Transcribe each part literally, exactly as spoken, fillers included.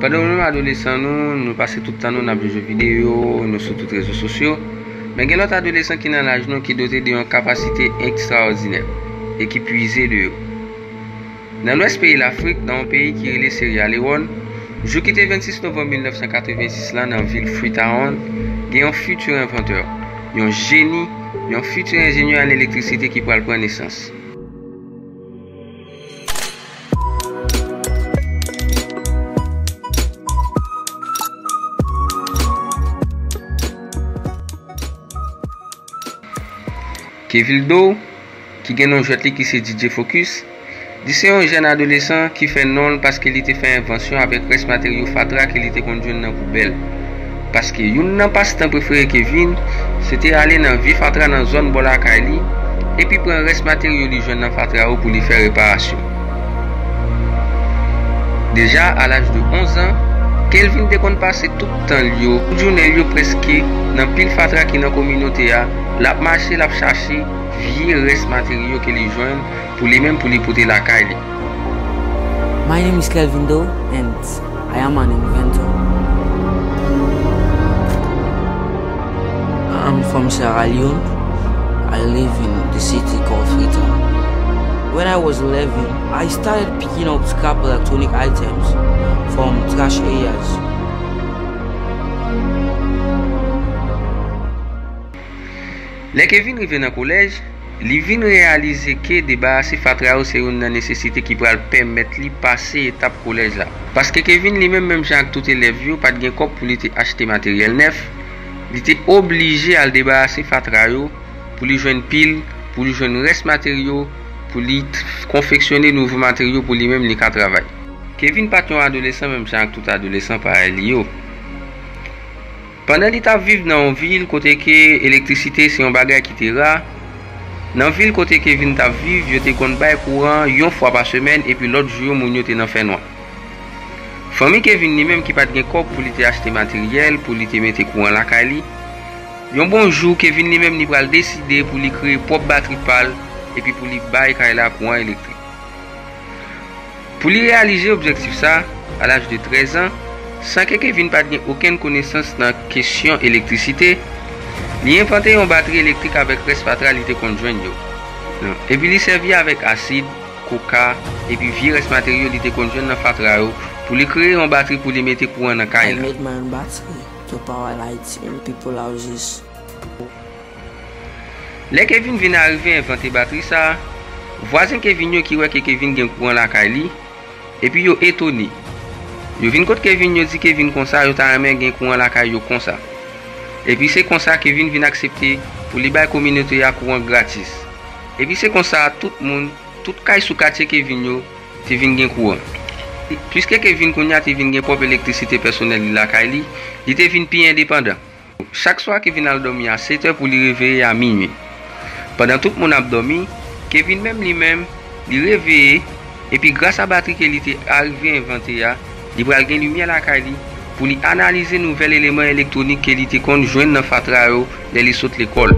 Pandan nou menm adolesan nou, nou pase tout tan nou n ap jwe jeu vidéo, nou sou tout rezo sosyo. Men gen lòt adolesan ki nan laj nou ki dote de yon kapasite ekstraòdinè e ki pwize de yo. Nan lwès peyi Lafrik, nan yon peyi ki rele Seyalewòn, jou ki te vennsis novanm mil nèf san katrevensis la, nan vil Freetown, gen yon fiti envantè, yon jeni, yon fiti enjenyè an elektrisite ki pral pran nesans. Kevildo, ki gen non jwèt li ki se D J Focus, li se yon jèn adolesan ki fè non l paske li te fè envansyon avèk rès materyo fatra ke li te konn jwenn nan poubèl. Paske youn nan pastan prefere Kevin, se te ale nan vye fatra nan zòn bò lakay li, epi pran rès materyo li jwenn nan fatra yo pou li fè reparasyon. Deja, a laj de onz an, Kelvin te konn pase tout tan l yo, tout jounen l yo prèske, nan pil fatra ki nan kominote a, l ap mache, l ap chache vye rès materyo ke li jwenn pou li menm pou li pote lakay li. My name is Kelvin Doe and I am an inventor. I'm from Sierra Leone. I live in the city called Freetown. When I was eleven, I started picking up scrap electronic items from trash areas. Lè Kevin rive nan kolèj, li vin reyalize ke debarase fatra yo se youn nan nesesite ki pral pèmèt li pase etap kolèj la. Paske Kevin li menm, menm jan ak tout elèv yo, pa t gen kòb pou li te achte materyèl nèf, li te oblije al debarase fatra yo pou li jwenn pil, pou li jwenn rès materyo, pou li t-, konfeksyone nouvo materyo pou li menm li ka travay. Kevin pa t yon adolesan menm jan ak tout adolesan parèy li yo. Pandan li t ap viv nan yon vil kote ke elektrisite se yon bagay ki te ra, nan vil kote Kevin t ap viv, yo te konn bay kouran yon fwa pa semèn epi lòt jou yo moun yo te nan fènwa. Fanmi Kevin li menm ki pa t gen kòb pou li te achte materyèl pou li te mete kouran lakay li, yon bon jou Kevin li menm li pral deside pou li kreye pwòp batri pa l epi pou li bay kay la kouran elektrik. Pou li reyalize objektif sa, a laj de trèz an, san ke Kevin pa t gen okenn konesans nan kesyon elektrisite, li envante yon batri elektrik avèk rès fatra li te konn jwenn yo. Epi li sèvi avèk asid, koka, epi vye rès materyo li te konn jwenn nan fatra yo pou li kreye yon batri pou li mete kouran nan kay la. I made my own battery to power lights in people houses. Lè Kevin vin arive envante batri sa a, vwazen Kevin yo ki wè ke Kevin gen kouran lakay li, epi yo etone. Yo vin kot Kevin, yo di Kevin konsa yo ta renmen gen kouran lakay yo konsa. Epi se konsa Kevin vin aksepte pou li bay kominote a kouran gratis. Epi se konsa tout moun, tout kay sou katye Kevin yo te vin gen kouran. Piske Kevin kounye a te vin gen pwòp elektrisite pèsonèl li lakay li, li te vin pi endepandan. Chak swa Kevin al dòmi a sèt è pou li reveye a minui. Pandan tout moun ap dòmi, Kevin menm li menm, li reveye, epi gras a batri ke li te arive envante a, li pral gen limyè lakay li pou li analize nouvèl eleman elektwonik ke li te konn jwenn nan fatra yo lè li sot lekòl.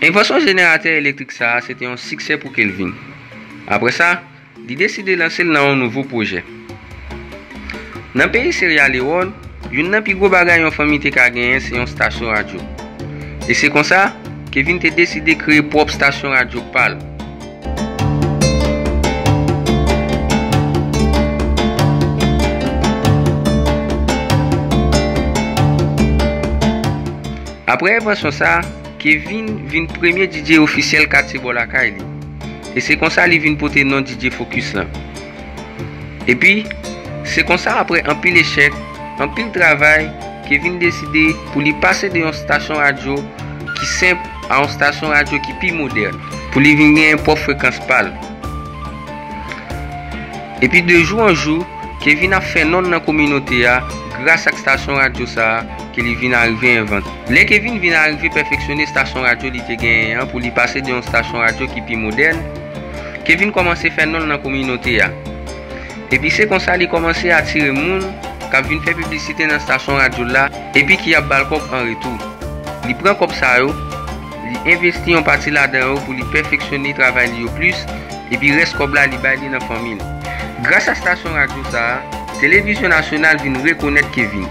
Envansyon jeneratè elektrik sa a se te yon siksè pou Kelvin. Apre sa, li deside lanse l nan yon nouvo pwojè. Nan peyi Seyalewòn, youn nan pi gwo bagay yon fanmi te ka genyen se yon stasyon radyo. E se konsa, Kevin te deside kreye pwòp stasyon radyo pa l. Apre envansyon sa a, Kevin vin premye D J ofisyèl katye bò lakay li. E se konsa li vin pote non D J Focus lan. Epi, se konsa apre anpil echèk, anpil travay, Kevin deside pou li pase de yon stasyon radyo ki senp a yon stasyon radyo ki pi modèn, pou li vin gen pwòp frekans pa l. Epi de jou an jou, Kevin ap fè non l nan kominote a gras ak stasyon radyo sa a ke li vin arive envante. Lè Kevin vin arive pèfeksyone stasyon radyo li te genyen an pou li pase de yon stasyon radyo ki pi modèn, Kevin kòmanse fè non l nan kominote a. Epi se konsa li kòmanse atire moun k ap vin fè piblisite nan estasyon radyo l la, epi ki ap ba l kòb an retou. Li pran kòb sa yo, li envesti yon pati ladan yo pou li pèfeksyone travay li yo plis, epi rès kòb la li bay li nan fanmi l. Gras a estasyon radyo sa a, televizyon nasyonal vin rekonèt Kevin.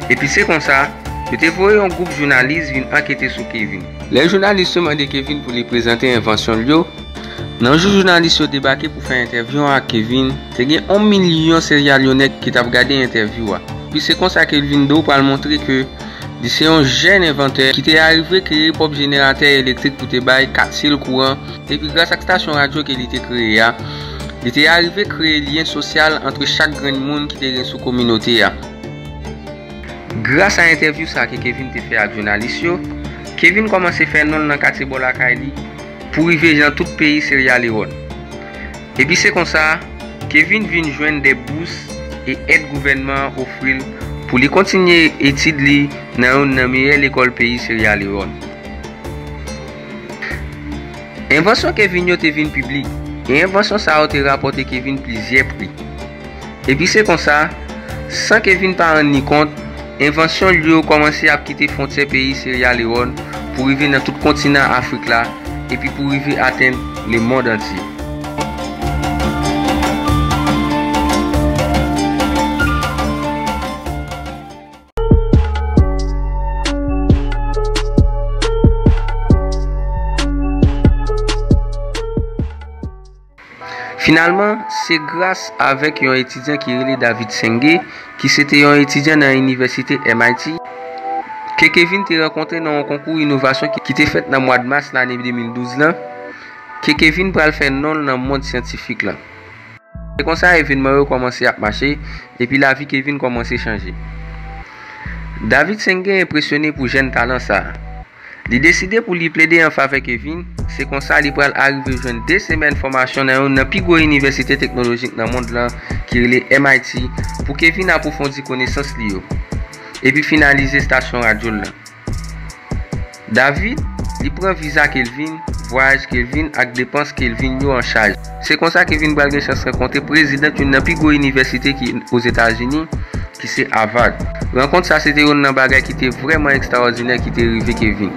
Epi se konsa, yo te voye yon gwoup jounalis vin ankete sou Kevin. Lè jounalis yo mande Kevin pou li prezante envansyon l yo, nan jou jounalis yo debake pou fè entèvyou an ak Kevin, te gen yon milyon Seryalyonè ki t ap gade entèvyou a. Epi se konsa Kelvin Dow pral montre ke li se yon jèn envantè ki te arive kreye pwòp jeneratè elektrik pou te bay katye l kouran, epi gras ak estasyon radyo ke li te kreye a, li te arive kreye lyen sosyal ant chak grenn moun ki te gen sou kominote a. Gras a entèvyou sa ke Kevin te fè ak jounalis yo, Kevin kòmanse fè non l nan katye bò lakay li, pou rive nan tout peyi Seryalewòn. Epi se konsa, Kevin vin jwenn de bous e èd gouvènman an ofri l pou li kontinye etid li nan youn nan meyè lekòl peyi Seryalewòn. Envansyon Kevin yo te vin piblik, e envansyon sa yo te rapòte Kevin plizyè pri. Epi se konsa, san Kevin pa rann li kont, envansyon l yo kòmanse ap kite fwontyè peyi Seryalewòn pou rive nan tout kontinan Afrik la, epi pou rive atenn lemonn antye. Finalman, se gras avèk yon etidyan ki rele David Senge, ki se te yon etidyan nan inivèsite M I T, ke Kevin te rankontre nan yon konkou inovasyon ki, ki te fèt nan mwa mas lane de mil douz lan, ke Kevin pral fè non l nan mond syantifik lan. Se konsa evènman yo kòmanse ap mache, epi lavi Kevin kòmanse chanje. David Senge enpresyone pou jèn talan sa a. Li deside pou li plede an favè Kevin, se konsa li pral arive jwenn de semèn fòmasyon nan youn nan pi gwo inivèsite teknolojik nan mond lan, ki rele M I T, pou Kevin apwofondi konesans li yo, epi finalize estasyon radyo l lan. David, li pran viza Kevin, vwayaj Kevin ak depans Kevin yo an chaj. Se konsa Kevin pral gen chans rankontre prezidan youn nan pi gwo inivèsite ki Ozetazini, ki se Harvard. Rankont sa se te youn nan bagay ki te vrèman ekstraòdinè ki te rive Kevin.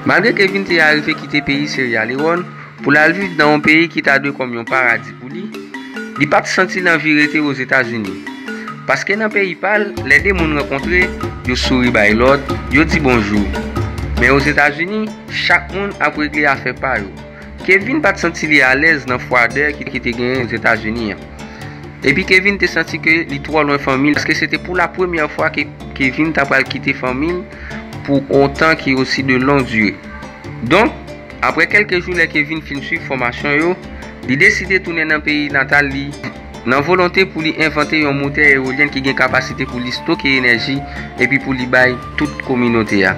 Malgre Kevin te arive kite peyi Seryalewòn pou l al viv nan yon peyi ki ta dwe kòm yon paradi pou li, li pa t santi l anvi rete Ozetazini. Paske nan peyi pa l, lè de moun rankontre, yo souri bay lòt, yo di bonjou. Men Ozetazini, chak moun ap regle afè pa yo. Kevin pa t santi li alèz nan fwadè ki, ki te genyen Ozetazini an. Epi Kevin te santi ke li twò lwen fanmi l, paske se te pou la premyè fwa ke Kevin ta pral kite fanmi l pou yon tan ki osi de longue durée. Donk, apre kèlke jou lè Kevin fin swiv fòmasyon yo, li deside tounen nan peyi natal li, nan volonte pou li envante yon motè ewolyèn ki gen kapasite pou li stoke enèji epi pou li bay tout kominote a.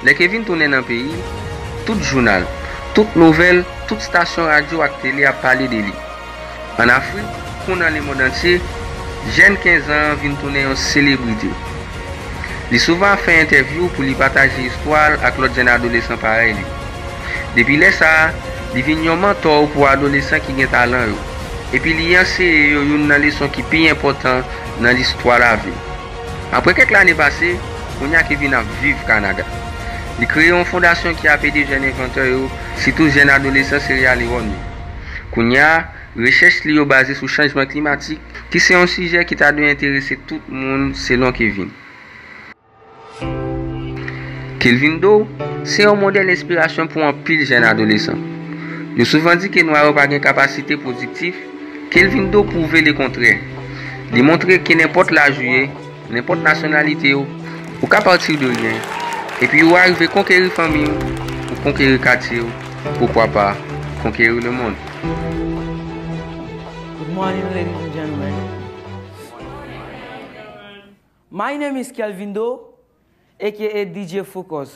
Lè Kevin tounen nan peyi, tout jounal, tout nouvèl, tout estasyon radyo ak tele ap pale de li. Ann Afrik, kou nan lemonn antye, jèn kenz an an vin tounen yon selebrite. Li souvan ap fè entèvyou pou li pataje istwa l ak lòt jèn adolesan parèy li. Depi lè sa a, li vin yon mantò pou adolesan ki gen talan yo, epi li anseye yo youn nan leson ki pi enpòtan nan listwa lavi l. Apre kèk lane pase, kounye a Kevin ap viv Kanada. Li kreye yon fondasyon ki ap ede jèn envantè yo, sitou jèn adolesan Seryalewòn yo. Kounye a, rechèch li yo baze sou chanjman klimatik, ki se yon sijè ki ta dwe enterese tout moun, selon Kevin. Kelvin Dow se yon modèl enspirasyon pou anpil jèn adolesan. Yo souvan di ke nwa yo pa gen kapasite pwodiktif, Kelvin Dow pwouve lekontrè. Li montre ke nenpòt laj ou ye, nenpòt nasyonalite w, ou ka pati de ryen, epi ou arive konkeri fanmi w, ou konkeri katye w, poukwa pa konkeri lemonn. Good morning, ladies and gentlemen. My name is Kelvin Dow, A K A D J Focus.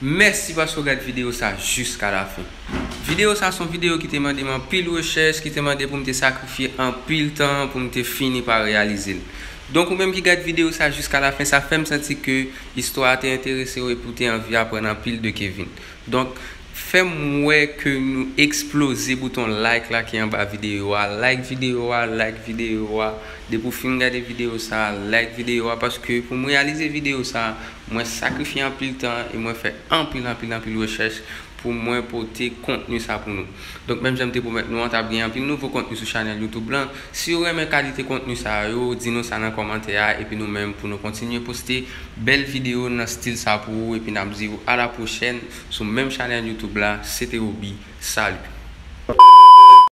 Mèsi paske w gad videyo sa jiska lafen. Videyo sa se yon videyo ki te mande m anpil rechèch, ki te mande pou m te sakrifye anpil tan pou m te fini pa reyalize l. Donk, ou menm ki gad videyo sa jiska lafen, sa fè m santi ke istwa a te enterese w epi w te anvi aprann anpil de Kevin. Donk, fè m wè ke nou eksploze bouton like la ki anba videyo a. Like videyo a, like videyo a. Depi w fin gade videyo sa, like videyo a, paske pou m reyalize videyo sa, mwen sakrifye anpil tan e mwen fè anpil, anpil, anpil rechèch pou mwen pote kontni sa pou nou. Donk, menm jan m te pwomèt nou an, t ap gen anpil nouvo kontni sou chanèl YouTube lan. Si w renmen kalite kontni sa yo, di nou sa nan kòmantè a, epi nou menm pou nou kontinye poste bèl videyo nan stil sa pou ou, epi n ap di w a la pwochèn sou menm chanèl YouTube la. Se te Roby. Salut.